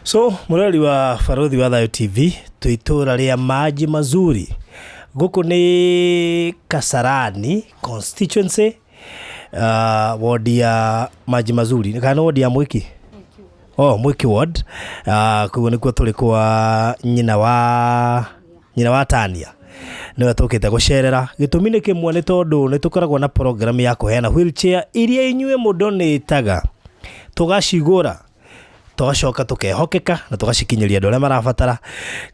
So mũrori wa Barũthi wa Thayũ TV, twĩ itũra rĩa Maji Mazuri, gũkũ nĩ Kasarani constituency, ward ya Maji Mazuri kana nĩ ward ya Mwiki? Oh, Mwiki ward. Koguo nĩkuo tũrĩ kwa nyina wa Tania, nĩwe tũkĩte gũcerera. Gĩtũmi nĩ kĩmwe, nĩ tondũ nĩ tũkoragwo na program ya kũheana wheelchair iria inyuĩ mũndonĩtaga, tũgacigũra, tũgacoka tũkehokeka na tũgacikinyĩria andũ arĩa marabatara.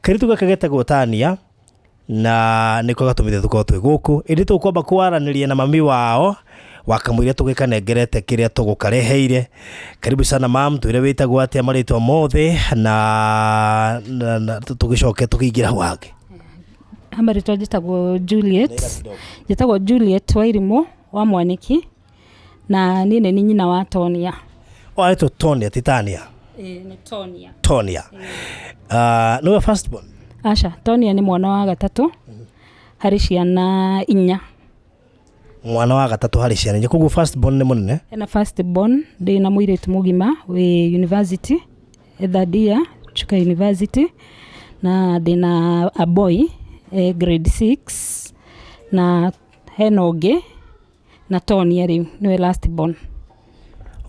Kairĩtu gaka getagwo Tania na nĩko gatũmĩte tũkorwo twĩ gũkũ, ĩndĩ tũkwamba kwaranĩria na mami wao wakamũiria tũgĩkanengerete kĩrĩa tũgũkareheire. Karibu sana, mam. Twĩre wĩtagwo atĩa, marĩtwa mothe, na tũgĩcoke tũkĩingĩra hau hangĩ. Marĩtwa njĩtagwo Juliet, njĩtagwo Juliet Wairimũ wa Mwaniki, na niĩ nĩ nyina wa Tonia. O aretwo Tonia, ti Tania? Ĩĩ, nĩ Tonia. Tonia nĩwe first born? Aca, Tonia nĩ mwana wa gatatũ harĩ ciana inya. Mwana wa gatatũ harĩ ciana inya, koguo first born nĩ mũnene? Ena first born, ndĩ na mũirĩtu mũgima wĩ university, third year Chuka University, na ndĩna a boy grade 6, na hena ũngĩ na Tonia rĩu nĩwe last born.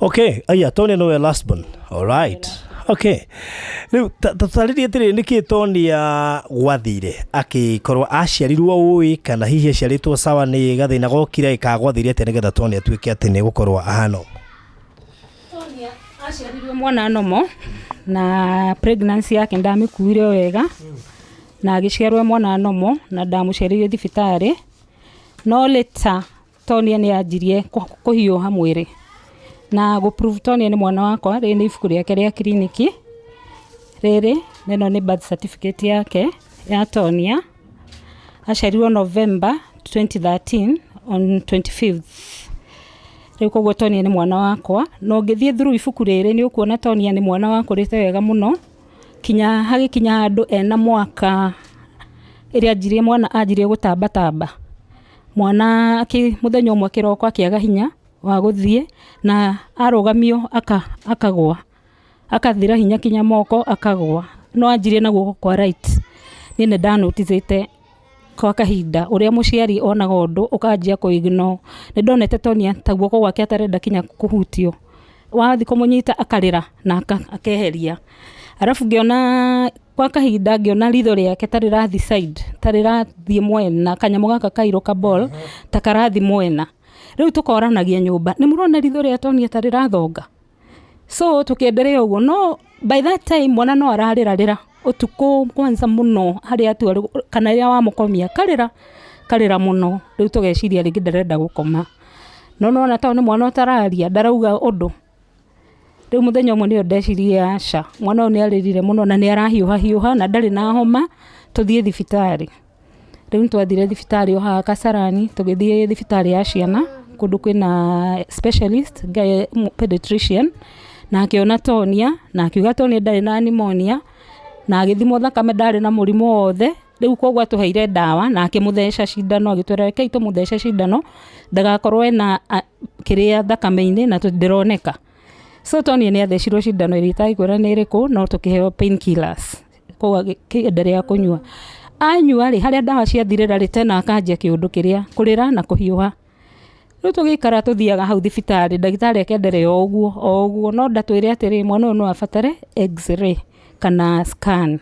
Okay, aya, Tonia nĩwe last born. All right, okay. Rĩu tũtarĩrie atĩrĩrĩ, nĩkĩ Tonia gwathire akĩkorwo aciarirwo ũĩ, kana hihi aciarĩtwo sawa, nĩ gathĩna gokire, ka gwathire atĩa nĩgetha Tonia atuĩke atĩ nĩ gũkorwo ahana ũũ? Tonia aciarirwo mwana nomo, na pregnancy yake ndamĩkuire wega, na agĩciarwo mwana nomo, na ndamũciarĩire thibitarĩ. No later Tonia nĩ anjirie kũhiũha mwĩrĩ, na gũ prove Tonia nĩ mwana wakwa, rĩrĩ nĩ ibuku rĩake rĩa kiriniki rĩrĩ, na ĩno nĩ birth certificate yake ya Tonia. Aciarirwo November 2013 on 25th. Rĩu koguo Tonia nĩ mwana wakwa, na ũngĩthiĩ through ibuku rĩrĩ nĩ ũkuona Tonia nĩ mwana wakũrĩte wega mũno, kinya hagĩkinya handũ ena mwaka ĩrĩa anjirie, mwana anjirie gũtambatamba. Mwana mũthenya ũmwe kĩroko akĩaga hinya wa gũthiĩ, na arũgamio akagũa, akathira hinya kinya moko akagũa, no anjirie na guoko kwa right. Niĩ nĩ ndanoticĩte kwa kahinda ũrĩa mũciari onaga ũndũ ũkanjia kũ ignore. Nĩ ndonete Tonia ta guoko gwake atarenda kinya kũhutio, wathiĩ kũmũnyita akarĩra na akeheria. Arabu ngĩona kwa kahinda, ngĩona ritho rĩake ta rĩrathiĩ side, ta rĩrathiĩ mwena, kanyamũ gaka kairũ ka ball ta karathiĩ mwena. Rĩu tũkoranagia nyũmba, nĩ mũrona ritho rĩa Tonia ta rĩrathonga? So tũkĩenderea ũguo, no by that time mwana no ararĩrarĩra ũtukũ kwanza mũno, harĩa atua kana rĩrĩa wamũkomia karĩra karĩra mũno. Rĩu tũgeciria rĩngĩ ndarenda gũkoma, no nĩwona tondũ nĩ mwana ũtararia, ndarauga ũndũ. Rĩu mũthenya ũmwe nĩyo ndecirie, aca, mwana ũyũ nĩ arĩrire mũno na nĩ arahiũha hiũha na ndarĩ na homa, tũthiĩ thibitarĩ. Rĩu nĩ twathire thibitarĩ o haha Kasarani, tũgĩthiĩ thibitarĩ ya ciana kũndũ kwĩna specialist pediatrician, na akĩona Tonia na akiuga Tonia ndarĩ na pneumonia, na agĩthimwo thakame ndarĩ na mũrimũ o wothe. Rĩu koguo atũheire ndawa na akĩmũtheca cindano, agĩtwĩra rekei tũmũthece cindano ndagakorwo ena kĩrĩa thakame-inĩ na ndĩroneka. So Tonia nĩ athecirwo cindano ĩrĩa itangĩkwĩra nĩ ĩrĩkũ, no tũkĩheo pain killers, koguo akĩenderea kũnyua. Anyua rĩ, harĩa ndawa ciathirĩra rĩ, tena akanjia kĩũndũ kĩrĩa kũrĩra na kũhiũha. Rĩu tũgĩikara tũthiaga hau thibitarĩ, ndagĩtarĩ akenderea o ũguo o ũguo, no ndatwĩre atĩrĩ, mwana ũyũ no abatare x-ray kana scan,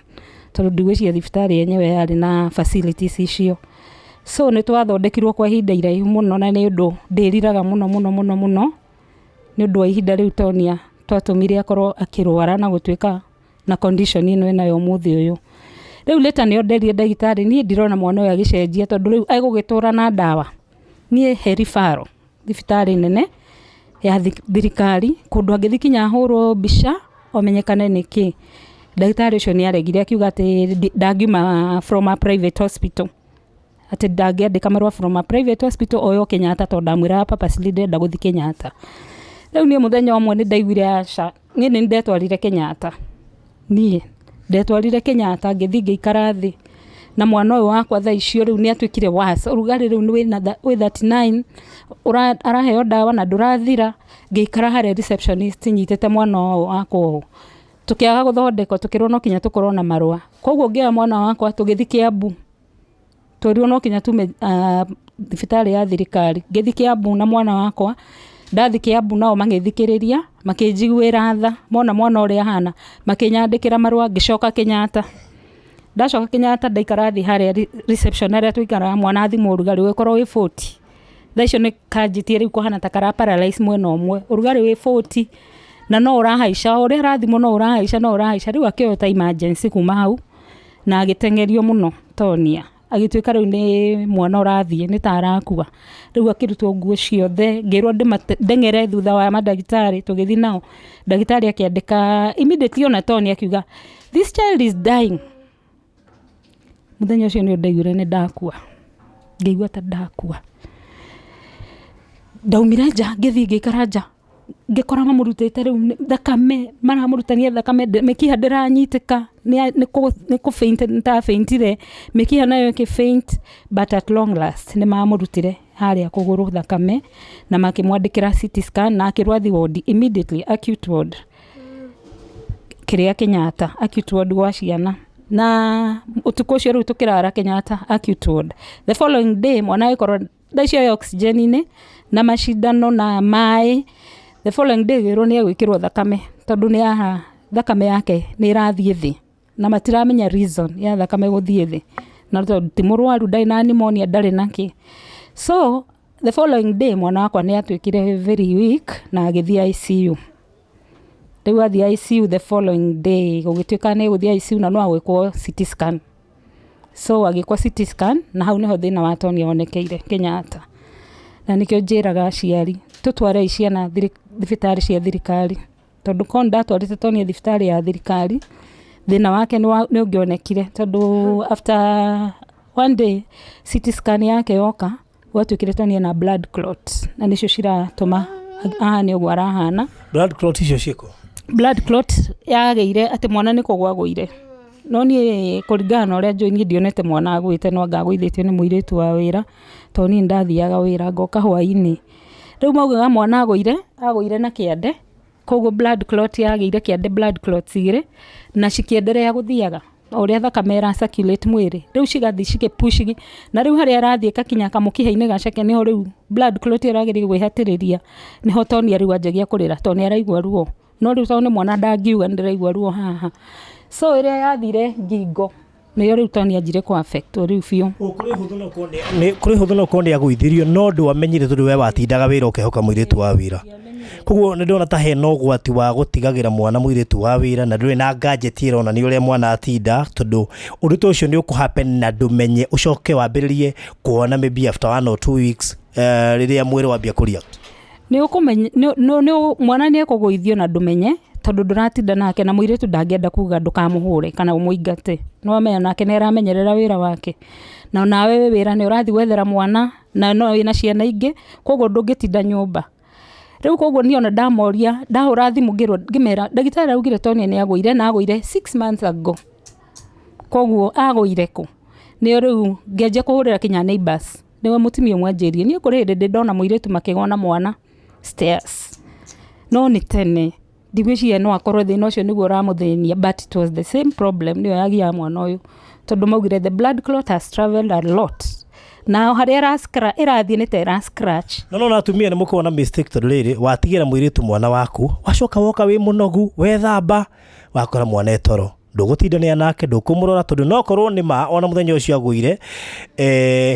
tondũ ndigwĩciria thibitarĩ yenyewe yarĩ na facilities icio. So nĩ twathondekirwo kwa ihinda iraihu mũno, na nĩ ũndũ ndĩriraga mũno mũno mũno mũno nĩ ũndũ wa ihinda rĩu Tonia twatũmire akorwo akĩrwara na gũtuĩka na condition ĩno enayo ũmũthĩ ũyũ. Rĩu later nĩo nderire ndagĩtarĩ, niĩ ndirona mwana ũyũ agĩcenjia, tondũ rĩu egũgĩtũra na ndawa. Niĩ he referral thibitarĩ nene ya thirikari, kũndũ angĩthiĩ kinya ahũrwo mbica omenyekane nĩkĩ. Ndagĩtarĩ ũcio nĩ aregire, akiuga atĩ ndangiuma from a private hospital, atĩ ndangĩandĩka marũa from a private hospital oyo Kenyatta, tondũ ndamwĩraga purposely ndĩrenda gũthiĩ Kenyatta. Rĩu niĩ mũthenya ũmwe nĩ ndaiguire aca, niĩ nĩ ndetwarire Kenyatta. Niĩ ndetwarire Kenyatta, ngĩthiĩ ngĩikara thĩ na mwana ũyũ wakwa. Thaa icio rĩu nĩ atuĩkire worse, ũrugarĩ rĩu wĩna wĩ 39, araheo ndawa na ndũrathira. Ngĩikara harĩa receptionist nyitĩte mwana ũyũ wakwa ũũ. Tũkĩaga gũthondekwo, tũkĩrwo no kinya tũkorwo na marũa. Koguo ngĩoya mwana wakwa tũgĩthiĩ Kiambu, twerirwo no kinya tume thibitarĩ ya thirikari. Ngĩthiĩ Kiambu na mwana wakwa, ndathiĩ Kiambu nao magĩthikĩrĩria, makĩnjiguĩra tha, mona mwana ũrĩa ahana, makĩnyandĩkĩra marũa, ngĩcoka Kenyatta. Ndacoka Kenyatta ndaikara thĩ harĩa reception harĩa tũikaraga, mwana athimwo ũrugarĩ ũgĩkorwo wĩ 40. Thaa icio nĩ kanjĩtie rĩu kũhana ta kara paralyze mwena ũmwe, ũrugarĩ wĩ 40 na no ũrahaica, o ũrĩa arathimwo no ũrahaica no ũrahaica, rĩu akĩoywo ta emergency kuma hau na agĩteng'erio mũno Tonia, agĩtuĩka rĩu nĩ mwana ũrathiĩ nĩ ta arakua. Rĩu akĩrutwo nguo ciothe, ngĩrwo ndeng'ere thutha wa mandagĩtarĩ, tũgĩthiĩ nao, ndagĩtarĩ akĩandĩka immediately ona Tonia akiuga this child is dying. Mũthenya ũcio nĩ ndaiguire nĩ ndakua, ngĩigua ta ndakua. Ndaumire nja ngĩthiĩ ngĩikara nja, ngĩkora mamũrutĩte rĩu thakame, maramũrutania thakame, mĩkiha ndĩranyitĩka, nĩ kũ faint nĩ faintire, mĩkiha nayo ĩkĩ faint, but at long last nĩ mamũrutire harĩa kũgũrũ thakame na makĩmwandĩkĩra CT scan na akĩrwo athiĩ ward immediately, acute ward kĩrĩa Kenyatta, acute ward gwa ciana. Na ũtukũ ũcio rĩu tũkĩrara Kenyatta acute ward. The following day mwana agĩkorwo thaa icio e oxygen-inĩ na macindano na maĩ. The following day agĩrwo nĩ egwĩkĩrwo thakame tondũ nĩ aha thakame yake nĩ ĩrathiĩ thĩ na matiramenya reason ya thakame gũthiĩ thĩ, na tondũ ti mũrwaru, ndarĩ na pneumonia, ndarĩ na kĩ. So the following day mwana wakwa nĩ atuĩkire very weak na agĩthiĩ ICU. Rĩu athiĩ ICU the following day gũgĩtuĩka nĩ egũthiĩ ICU na no agwĩkwo CT scan. So agĩkwo CT scan na hau nĩho thĩna wa Tonia wonekeire Kenyatta. Na nĩkĩo njĩraga aciari tũtwarei ciana thibitarĩ cia thirikari, tondũ korwo nĩndatwarĩte Tonia thibitarĩ ya thirikari, thĩna wake nĩ ũngĩonekire, tondũ after one day CT scan yake yoka gwatuĩkire Tonia ena blood clot na nĩcio ciratũma ahane ũguo arahana. Blood clot icio ciĩkũ? Blood clot yagĩire atĩ mwana nĩ kũgũa agũire, no niĩ kũringana na ũrĩa njũĩ, niĩ ndionete mwana agwĩte, no anga agũithĩtio nĩ mũirĩtu wa wĩra, tondũ niĩ nĩndathiaga wĩra ngoka hwainĩ. Rĩu maugaga mwana agũire, agũire na kĩande, koguo blood clot yagĩire kĩande, blood clots igĩrĩ, na cikĩenderea gũthiaga o ũrĩa thakame ĩra circulate mwĩrĩ, rĩu cigathiĩ cikĩ push, na rĩu harĩa ĩrathiĩ ĩgakinya kamũkiha-inĩ gaceke, nĩho rĩu blood clot ĩyo ĩrageria kwĩhatĩrĩria, nĩho Tonia rĩu anjagia kũrĩra tondũ nĩ araigua ruo, no rĩu tondũ nĩ mwana ndangiuga nĩ ndĩraigua ruo haha. So ĩrĩa yathire ngingo nĩyo rĩu Tonia anjire kũ affect rĩu biũ. Kũrĩ hũthũ no ũkorwo nĩ agũithirio, no ndwamenyire tondũ we watindaga wĩra ũkehoka mũirĩtu wa wĩra. Koguo nĩ ndĩrona ta hena ũgwati wa gũtigagĩra mwana mũirĩtu wa wĩra na ndũrĩ na gadget ĩronania ũrĩa mwana atinda, tondũ ũndũ ta ũcio nĩ ũkũ happen na ndũmenye, ũcoke wambĩrĩrie kuona maybe after 1 or 2 weeks, rĩrĩa mwĩrĩ wambia kũ react. Nĩ ũkũmenya mwana nĩ ekũgũithio na ndũmenye, tondũ ndũratinda nake, na mũirĩtu ndangĩenda kuga ndũkamũhũre kana ũmũingate, nĩ wamenya nake nĩ aramenyerera wĩra wake, na nawe wĩ wĩra nĩ ũrathiĩ gwethera mwana na no wĩna ciana ingĩ, koguo ndũngĩtinda nyũmba rĩu. Koguo niĩ ona ndamoria, ndahũra thimũ ngĩrwo, ngĩmera ndagĩtarĩ augire Tonia nĩ agũire na agũire 6 months ago, koguo agũire kũ? Nĩo rĩu ngĩanjia kũhũrĩra kinya neighbors, nĩwe mũtumia ũmwe anjĩrire niĩ kũrĩ hĩndĩ ndĩ ndona mũirĩtu makĩgwa na mwana stairs, no nĩ tene, ndigwĩciria no akorwo thĩna ũcio nĩguo ũramũthĩnia, but it was the same problem nĩyo yagiaga mwana ũyũ, tondũ maugire the blood clot has traveled a lot na harĩa ĩrathiĩ nĩ ta ĩra scratch. No atumia nĩ mũkoragwo na mistake, tondũ rĩrĩ watigĩra mũirĩtu mwana waku, wacoka woka wĩ mũnogu, wethamba, wakora mwana etoro, ndũgũtindanĩra nake, ndũkũmũrora, tondũ no korwo nĩ ma ona mũthenya ũcio agũire,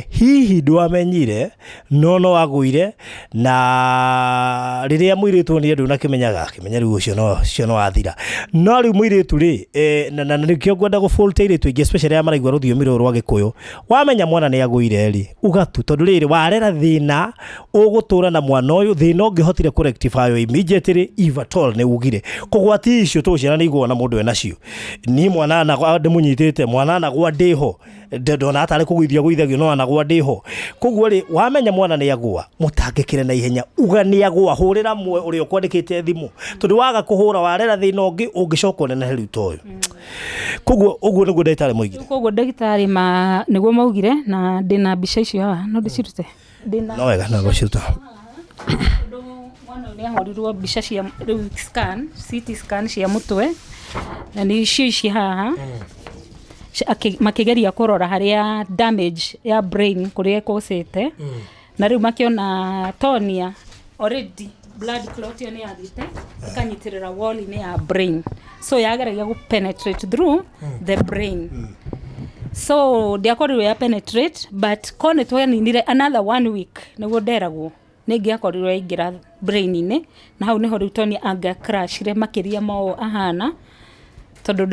hihi ndwamenyire, no agũire, na rĩrĩa mũirĩtu onire ndũnakĩmenyaga, akĩmenya rĩu ũcio no ũcio no athira. No rĩu mũirĩtu rĩ, na nĩkĩo ngwenda gũ airĩtu aingĩ, especially arĩa maraigua rũthiomi rũrũ rwa Gĩkũyũ, wamenya mwana nĩ agũire rĩ, uga tu, tondũ rĩrĩ warera thĩna ũgũtũra na mwana ũyũ, thĩna ũngĩhotire kũ rectify immediately if at all nĩ ugire kũgwati icio tũ ciana nĩ igũa na mũndũ enacio. Niĩ mwana anagwa ndĩmũnyitĩte, mwana anagwa ndĩho, ndona atarĩ kũgũithia gũithagio, no anagwa ndĩho. Koguo rĩ, wamenya mwana nĩ agũa, mũtangĩkĩre na ihenya, uga nĩ agũa, hũrĩra mwe ũrĩa ũkwandĩkĩte thimũ, tondũ waga kũhũra warera thĩna ũngĩ ũngĩcoka ũnenehe rĩu ta ũyũ. Koguo ũguo nĩguo ndagĩtarĩ moigire? Koguo ndagĩtarĩ ma nĩguo maugire, na ndĩna mbica icio haha, no ndĩcirute, ndĩna. No wega, no gũciruta. Tondũ mwana ũyũ nĩ ahũrirwo mbica cia rĩu scan, CT scan cia mũtwe. Na nĩ icio ici haha makĩgeria kũrora harĩa damage ya brain kũrĩa ĩkũcĩte. Na rĩu makĩona Tonia already blood clot ĩyo nĩ yathiĩte ĩkanyitĩrĩra wall-inĩ ya brain, so yageragia gũ penetrate through the brain. So ndiakorirwo ya penetrate, but ko nĩ twaninire another one week, nĩguo nderagwo nĩ ingĩakorirwo yaingĩra brain-inĩ, na hau nĩho rĩu Tonia angĩacrashire makĩria ma ũũ ahana, tondũ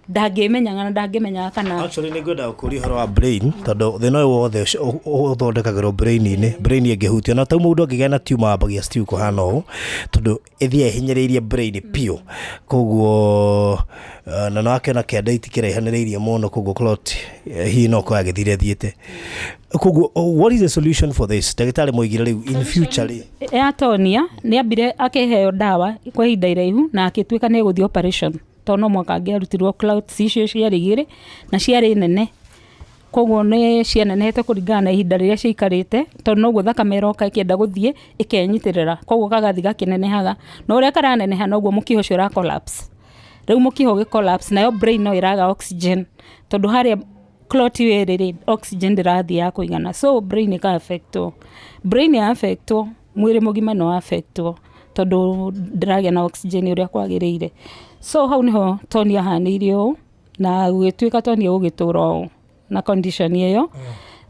ndangĩmenyaga na ndangĩmenyaga kana. Actually, nĩ ngwenda gũkũria ũhoro wa brain, tondũ thĩna ũyũ wothe ũthondekagĩrwo brain-inĩ. Brain ĩngĩhutio na tau mũndũ angĩgĩa na tumor, wambagia still kũhana ũũ, tondũ ĩthiaga ĩhinyĩrĩirie brain biũ. Koguo na no akĩona kĩanda itikĩraihanĩrĩirie mũno, koguo clot hihi no korwo agĩthire thiĩte. Koguo what is the solution for this? Ndagĩtarĩ moigire rĩu in future rĩ? Ya Tonia nĩ ambire akĩheo ndawa kwa ihinda iraihu na agĩtuĩka nĩ egũthiĩ operation, tondũ no mwaka angĩarutirwo clots icio ciarĩ igĩrĩ na ciarĩ nene. Koguo nĩ cianenehete kũringana na ihinda rĩrĩa ciaikarĩte, tondũ noguo thakame ĩroka ĩkĩenda gũthiĩ ĩkenyitĩrĩra, koguo gagathiĩ gakĩnenehaga, na ũrĩa karaneneha noguo mũkiha ũcio ũra collapse. Rĩu mũkiha ũgĩ collapse, nayo brain no ĩraga oxygen, tondũ harĩa clot ĩyo ĩrĩ rĩ, oxygen ndĩrathiĩ ya kũigana, so brain ĩka affectwo. Brain ya affectwo, mwĩrĩ mũgima no affectwo, tondũ ndĩragĩa na oxygen ũrĩa kwagĩrĩire. So hau nĩho Tonia ahanĩire ũũ, na gũgĩtuĩka Tonia gũgĩtũra ũũ na condition ĩyo,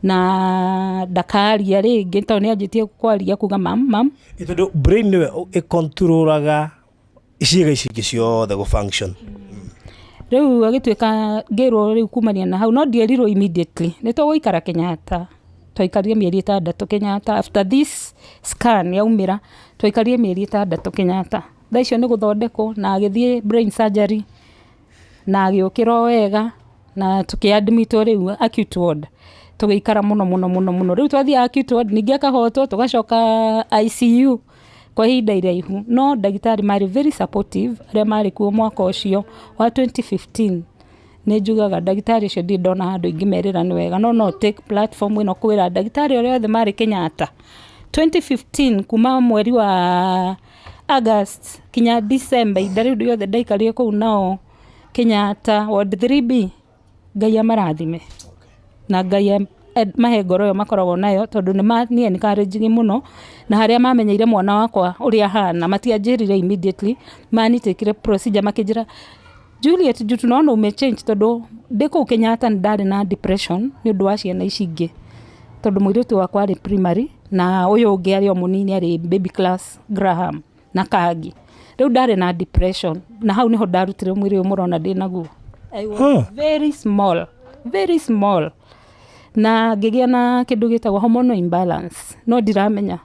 na ndakaria rĩngĩ, tondũ nĩ anjĩtie kwaria kuga, "Mam, mam." Ĩ, tondũ brain nĩwe ĩcontrolaga ciĩga ici ingĩ ciothe gũ function. Rĩu agĩtuĩka ngĩrwo rĩu kumania na hau, no ndierirwo immediately nĩ tũgũikara Kenyatta. Twaikarire mĩeri 6 Kenyatta after this scan yaumĩra. Twaikarire mĩeri 6 Kenyatta. Thaa icio nĩ gũthondekwo, na agĩthiĩ brain surgery na agĩũkĩra o wega, na tũkĩadmitwo rĩu acute ward. Tũgĩikara mũno mũno mũno mũno. Rĩu twathiĩ acute ward, ningĩ akahotwo, tũgacoka ICU kwa ihinda iraihu. No ndagĩtarĩ marĩ very supportive arĩa marĩ kuo mwaka ũcio wa 2015. Nĩ njugaga ndagĩtarĩ ũcio ndirĩ ndona handũ ingĩmerĩra nĩ wega, no no take platform ĩno kwĩra ndagĩtarĩ arĩa othe marĩ Kenyatta 2015, kuma mweri wa August kinya December, ihinda rĩu rĩothe ndaikarire kũu nao Kenyatta ward 3B. Ngai amarathime na Ngai mahe ngoro ĩyo makoragwo nayo, tondũ nĩ mani encourage mũno. Na harĩa mamenyeire mwana wakwa ũrĩa ahana, matianjĩrire immediately, manitekire procedure makĩnjĩra, "Juliet, juu tunaona umechange." Tondũ ndĩ kũu Kenyatta nĩ ndarĩ na depression nĩ ũndũ wa ciana ici ingĩ, tondũ mũirĩtu wakwa arĩ primary na ũyũ ũngĩ arĩ o mũnini, arĩ baby class, Graham na Kangi. Rĩu ndarĩ na depression, na hau nĩho ndarutire mwĩrĩ ũyũ mũrona ndĩ naguo. I was very small, very small, na ngĩgĩa na kĩndũ gĩtagwo hormonal imbalance, no ndiramenya.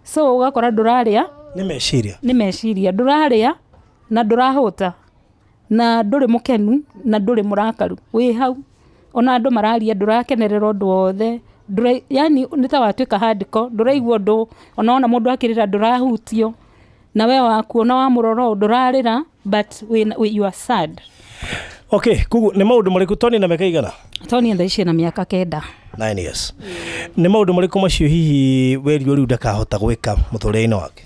So ũgakora ndũrarĩa. Nĩ meciria. Nĩ meciria. Ndũrarĩa na ndũrahũta na ndũrĩ mũkenu na ndũrĩ mũrakaru, wĩ hau ona andũ mararia ndũrakenerera ũndũ wothe. Yani nĩ ta watuĩka hardcore, ndũraigua ũndũ. Ona wona mũndũ akĩrĩra ndũrahutio, na we waku ona wamũrora ũũ ndũrarĩra, but you are sad. Okay, koguo nĩ maũndũ marĩkũ? Tony na mĩaka igana? Tony thaa ici na mĩaka 9. 9 years. Nĩ maũndũ marĩkũ macio hihi werirwo rĩu ndakahota gwĩka mũtũrĩre-inĩ wake?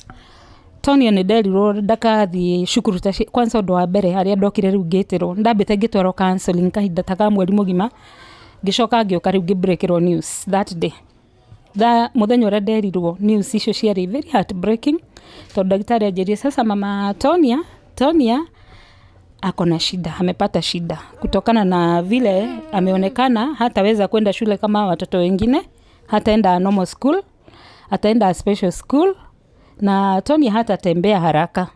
Tony nĩ nderirwo ndakathiĩ cukuru ta kwanza ũndũ wa mbere harĩa ndokire rĩu ngĩtĩrwo, ndambĩte ngĩtwarwo counseling kahinda ta ka mweri mũgima, ngĩcoka ngĩũka rĩu ngĩbreakĩrwo news that day. Tha mũthenya ũrĩa nderirwo news icio ciarĩ very heartbreaking, tondũ ndagĩtarĩ anjĩrire, "Sasa mama Tonia, Tonia ako na shida, amepata shida kutokana na vile ameonekana. Hataweza kwenda shule kama watoto wengine, hataenda normal school, ataenda special school, na Tony hatatembea haraka,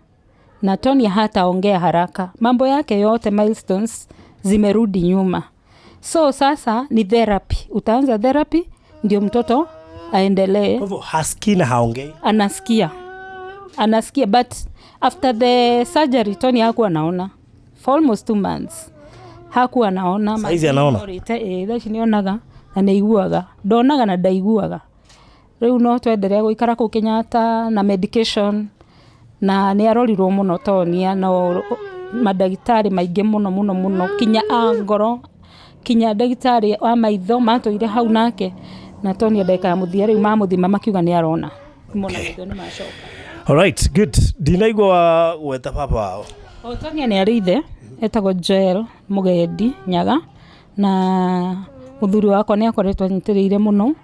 na Tony hataongea haraka. Mambo yake yote, milestones zimerudi nyuma. So sasa ni therapy, utaanza therapy ndio mtoto aendelee." Kwa hivyo hasikii na haongei? Anasikia, anasikia, but after the surgery Tony hakuwa anaona for almost 2 months, hakuwa anaona. Saizi anaona? Ĩĩ, thaa ici nĩonaga na nĩaiguaga. Ndonaga na ndaiguaga. Rĩu no twenderea gũikara kũu Kenyatta na medication, na nĩ arorirwo mũno Tonia no mandagĩtarĩ maingĩ mũno mũno mũno, kinya a ngoro, kinya ndagĩtarĩ wa maitho matũire hau nake. Na Tonia ndagĩka ya mũthia rĩu mamũthima makiuga nĩ arona mona maitho nĩ macoka. Alright, good. Ndinaigua gweta baba wao. O Tonia nĩ arĩ ithe etagwo Joel Mũgendi Nyaga na mũthuri wakwa nĩ akoretwo anyitĩrĩire mũno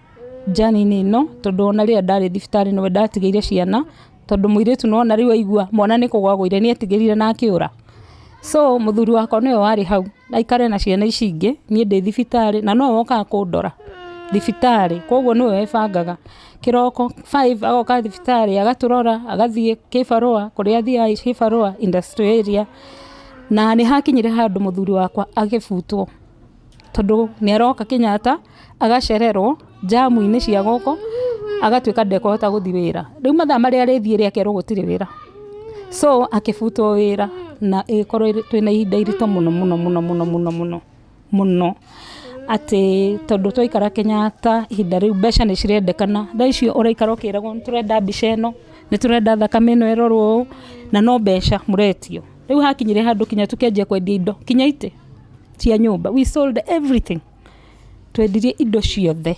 njani-inĩ ĩno tondũ ona rĩrĩa ndarĩ thibitarĩ nĩwe ndatigĩire ciana tondũ mũirĩtu nĩwona rĩu aigua mwana nĩ kũgwa agũire nĩ etigĩrire na akĩũra. So mũthuri wakwa nĩwe warĩ hau aikare na ciana ici ingĩ niĩ ndĩ thibitarĩ na nowe wokaga kũndora thibitarĩ koguo nĩwe webangaga kĩroko 5 agoka thibitarĩ agatũrora agathiĩ kĩbarũa kũrĩa athiaga kĩbarũa industrial area na nĩ hakinyire handũ mũthuri wakwa agĩbutwo tondũ nĩ aroka Kenyatta agacererwo njamu-inĩ cia gũkũ agatuĩka ndekũhota gũthiĩ wĩra rĩu mathaa marĩa arĩthiĩ rĩ akerwo gũtirĩ wĩra so akĩbutwo wĩra na ĩgĩkorwo twĩna ihinda iritũ mũno mũno mũno mũno mũno mũno mũno atĩ tondũ twaikara Kenyatta ihinda rĩu mbeca nĩ cirendekana thaa icio ũraikara ũkĩragwo nĩ tũrenda mbica ĩno nĩ tũrenda thakame ĩno ĩrorwo ũũ na no mbeca mũretio rĩu hakinyire handũ kinya tũkĩanjia kwendia indo kinya itĩ cia nyũmba we sold everything twendirie indo ciothe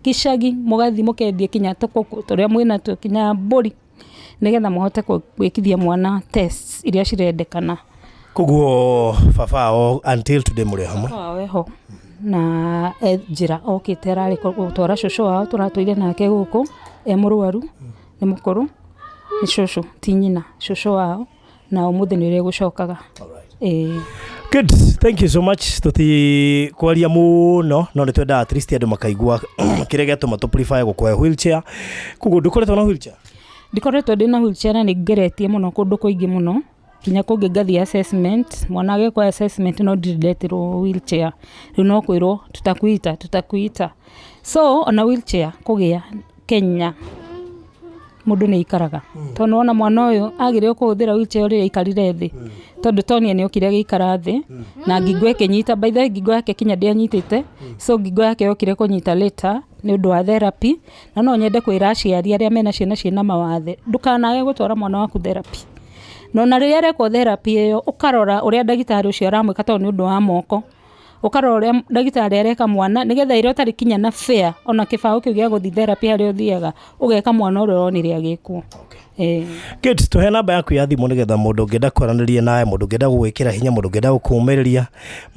gĩcagi mũgathiĩ mũkendia kinya tũkũkũ tũrĩa mwĩnatuo kinya mbũri nĩgetha mũhote gwĩkithia mwana tests iria cirendekana. Koguo baba wao until today mũrĩ hamwe? Baba wao eho na e njĩra okĩte ararĩ gũtwara cũcũ wao tũratũire nake gũkũ e mũrwaru nĩ mũkũrũ nĩ cũcũ ti nyina cũcũ wao na ũmũthĩ nĩ ũrĩa egũcokaga. Ĩĩ. Good, thank you so much. Tuti kwaria muno no nĩ twendaga at least andũ makaigua kĩrĩa gĩatũma tũ prefer gũkũhe wheelchair. Koguo ndũkoretwo na wheelchair? Ndikoretwo ndĩna wheelchair na nĩ ngeretie mũno kũndũ kũingĩ mũno kinya kũngĩ ngathiĩ assessment mwana agĩkwo assessment no ndirĩ ndetĩrwo wheelchair rĩu no kwĩrwo tutakuita tutakuita so ona wheelchair kũgĩa Kenya mũndũ nĩ aikaraga tondũ nĩwona mwana ũyũ agĩrĩirwo kũhũthĩra wheelchair rĩrĩa aikarire thĩ tondũ Tonia nĩ okire agĩikara thĩ na ngingo ĩkĩnyita by the way ngingo yake kinya ndĩanyitĩte so ngingo yake yokire kũnyita later nĩ ũndũ wa therapy na no nyende kwĩra aciari arĩa mena ciana ciĩna mawathe ndũkanage gũtwara mwana waku therapy na ona rĩrĩa arekwo therapy ĩyo ũkarora ũrĩa ndagĩtarĩ ũcio aramwĩka tondũ nĩ ũndũ wa moko ũkarora ũrĩa ndagĩtarĩ areka mwana nĩgetha ĩrĩa ũtarĩ kinya na fare ona kĩbaũ kĩu gĩa gũthiĩ therapy harĩa ũthiaga ũgeka mwana ũrĩa ũronire agĩkwo. Ĩĩ. Good, tũhe namba yaku ya thimũ nĩgetha mũndũ ũngĩenda kwaranĩria nawe, mũndũ ũngĩenda gũgwĩkĩra hinya, mũndũ ũngĩenda gũkũmĩrĩria,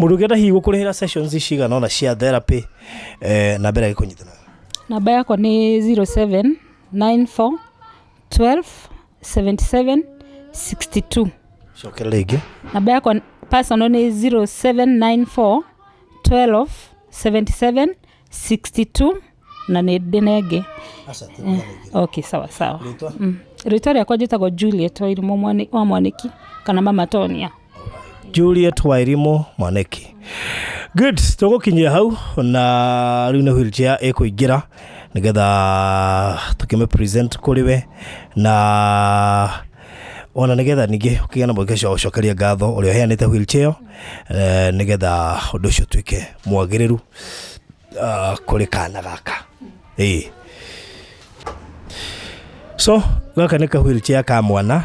mũndũ ũngĩenda hihi gũkũrĩhĩra sessions cigana ũna cia therapy, namba ĩrĩa ĩkũnyita nayo. Namba yakwa nĩ 0794 12 77 62. Cokera rĩngĩ. Namba yakwa personal nĩ 0794 12 77 62 na nĩ ndĩ na ĩngĩ. Okay, sawa sawa. Rĩtwa rĩakwa njĩtagwo Juliet Wairimu wa Mwaniki kana Mama Tonia. Juliet Wairimu Mwaniki. Good, tũgũkinyia hau na rĩu nĩ wheelchair ĩkũingĩra nĩgetha tũkĩmĩ present kũrĩ we na ona nĩgetha ningĩ ũkĩgĩa na mweke ũcio wa gũcokeria ngatho ũrĩa ũheanĩte wheelchair nĩgetha ũndũ ũcio ũtuĩke mwagĩrĩru kũrĩ kana gaka. Ĩĩ. So gaka nĩ ka wheelchair ka mwana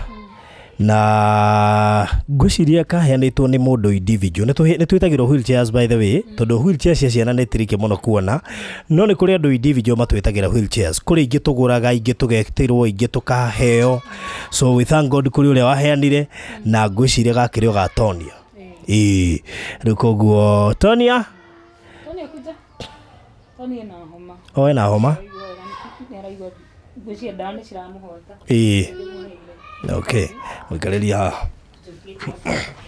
na ngwĩciria kaheanĩtwo nĩ mũndũ individual. Nĩ twĩtagĩrwo wheelchairs by the way tondũ wheelchair cia ciana nĩ tricky mũno kuona no nĩ kũrĩ andũ individual matwĩtagĩra wheelchairs. Kũrĩ ingĩ tũgũraga, ingĩ tũgetĩrwo, ingĩ tũkaheo. So we thank God kũrĩ ũrĩa waheanire na ngwĩciria gakĩrĩ o ga Tonia. Ĩĩ. Rĩu koguo Tonia? Tonia kuja. Tonia ena homa. O ena homa? Nĩaraigua ngwĩciria ndawa nĩ ciramũhota. Ĩĩ. Okay, mũikarĩrie haha.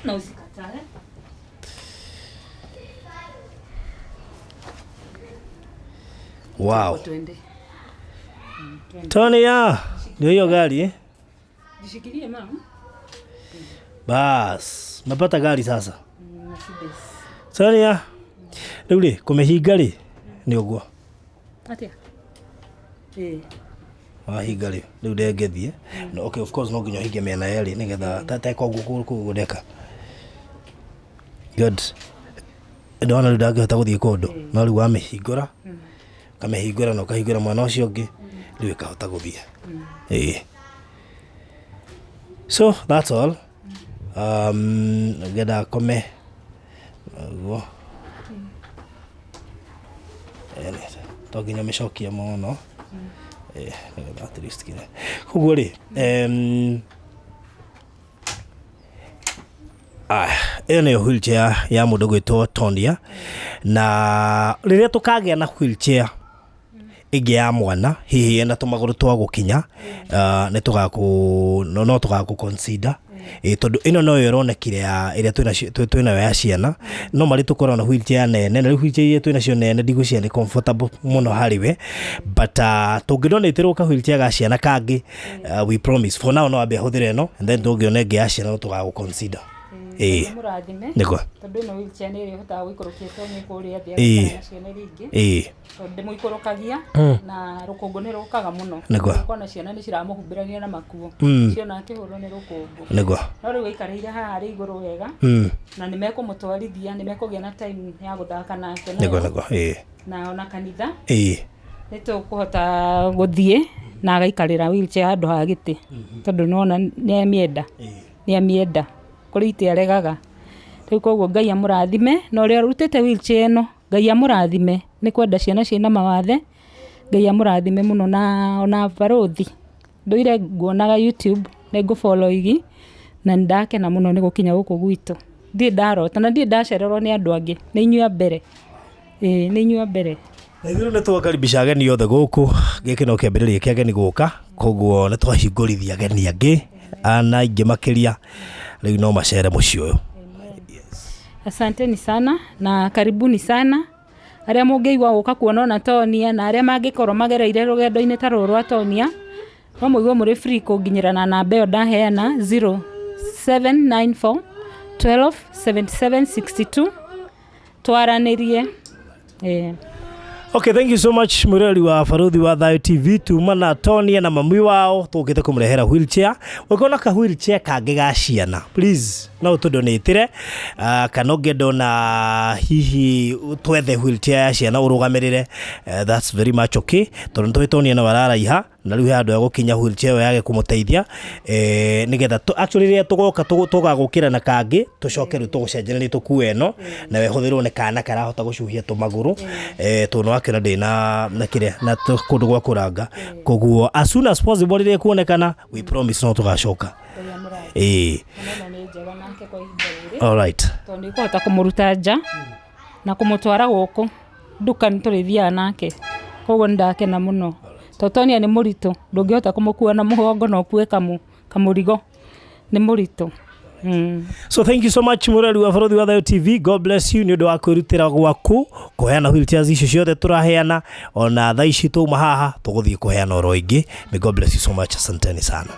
Na usikatae. Wow. Twende. Tonia, ndio hiyo gari eh? Jishikilie mama. Bas, mepata gari sasa. Mercedes. Tonia, rĩu rĩ kũmĩhinga rĩ nĩ ũguo. Atĩa? Ĩĩ. Wahinga rĩ rĩu ndengĩthiĩ. No, okay, of course no nginya ũhinge mĩena yerĩ nĩgetha teka ũguo kũu ndeka. Good. Ndona rĩu ndangĩhota gũthiĩ kũndũ no rĩu wamĩhingũra ũkamĩhingũra na ũkahingũra mwena ũcio ũngĩ rĩu ĩkahota gũthiĩ. Ĩĩ. So that's all. Ngenda akome ũguo. To nginya ũmĩcokie mũno. Nĩgetha at least kĩrĩa. Koguo rĩ, Aya, ĩyo nĩyo wheelchair ya mũndũ gwĩtwo Tonia na rĩrĩa tũkagĩa na wheelchair ĩngĩ ya mwana hihi ĩna tũmagũrũ twa gũkinya nĩ tũgakũ no tũgakũ consider ĩ tondũ ĩno noyo ĩronekire ya ĩrĩa twĩnayo ya ciana no marĩ tũkorwo na wheelchair nene na rĩu wheelchair iria twĩnacio nene ndigwĩciria nĩ comfortable mũno harĩ we but tũngĩdonatĩrwo ka wheelchair ga ciana kangĩ we promise for now no ambe ahũthĩre ĩno and then tũngĩona ĩngĩ ya ciana no tũgagũ consider ĩĩ. Mũrathime. Nĩguo. Tondũ ĩno wheelchair nĩ ĩrĩa ĩhotaga gũikũrũkia Tony kũrĩa thĩ Ĩĩ. agĩikara na ciana iria ingĩ. Tondũ ndĩmũikũrũkagia na rũkũngũ nĩ rũkaga mũno. Ũkona ciana nĩ ciramũhumbĩrania na makuo. Ciona akĩhũrwo nĩ rũkũngũ. No rĩu aikarĩire haha arĩ igũrũ wega na nĩ mekũmũtwarithia, nĩ mekũgĩa na time ya gũthaka nake nayo. Nĩguo nĩguo ĩĩ. Na ona kanitha Ĩĩ. Nĩ tũkũhota gũthiĩ na agaikarĩra wheelchair handũ ha gĩtĩ tondũ nĩ wona nĩ amĩenda, nĩ amĩenda, kũrĩ itĩ aregaga. Rĩu koguo Ngai amũrathime na ũrĩa ũrutĩte wheelchair ĩno Ngai amũrathime nĩ kwenda ciana ciĩna mawathe, Ngai amũrathime mũno na ona barũthi. Ndũire nguonaga YouTube nĩ ngũ follow igi na nĩ ndakena mũno nĩ gũkinya gũkũ gwitũ. Ndirĩ ndarota na ndirĩ ndacererwo nĩ andũ angĩ, nĩ inyuĩ a mbere. Ĩĩ nĩ inyuĩ a mbere. Na ithuĩ nĩ twakaribisha ageni othe gũkũ, gĩkĩ no kĩambĩrĩria kĩa ageni gũka, koguo nĩ twahingũrithia ageni angĩ na aingĩ makĩria, rĩu no macere mũciĩ ũyũ. Asanteni sana na karibuni sana arĩa mũngĩigua gũka kuona ona Tonia na arĩa mangĩkorwo magereire rũgendo-inĩ ta rũrũ rwa Tonia, no mũigue mũrĩ free kũnginyĩra na namba ĩyo ndaheana 0794 12 77 62 twaranĩrie. Ĩĩ. Okay, thank you so much mwĩroreri wa Barũthi wa Thayũ TV tuma na Tonia na mami wao tũkĩte kũmũrehera wheelchair ũngĩona ka wheelchair kangĩ ga ciana please no ũtũdonatĩre kana ũngĩenda ona hihi twethe wheelchair ya ciana ũrũgamĩrĩre that's very much okay tondũ nĩtũĩ Tonia no araraiha na rĩu he handũ egũkinya wheelchair ĩyo yage kũmũteithia nĩgetha actually rĩrĩa tũgoka tũgagũkĩra na kangĩ tũcoke rĩu tũgũcenjanĩrie tũkue ĩno nayo ĩhũthĩrwo nĩ kana karahota gũcuhia tũmagũrũ tondũ nĩwakĩona ndĩrĩ na kĩrĩa na kũndũ gwa kũranga koguo as soon as possible rĩrĩa ĩkuonekana we promise no tũgacoka. Ĩĩ. Ĩno nĩ njega nake kwa ihinda rĩrĩ. All right. Tondũ nĩ ĩkũhota kũmũruta nja na kũmũtwara gũkũ nduka nĩ tũrĩthiaga nake. Koguo nĩ ndakena mũno. Tondũ Tonia nĩ mũritũ, ndũngĩhota kũmũkua na mũgongo na ũkue kamũrigo. Nĩ mũritũ. So thank you so much mũrori wa Barũthi wa Thayũ TV. God bless you nĩ ũndũ wa kwĩrutĩra gwaku kũheana wheelchairs icio ciothe tũraheana ona thaa ici twauma haha tũgũthiĩ kũheana oro ingĩ. May God bless you so much. Asanteni sana.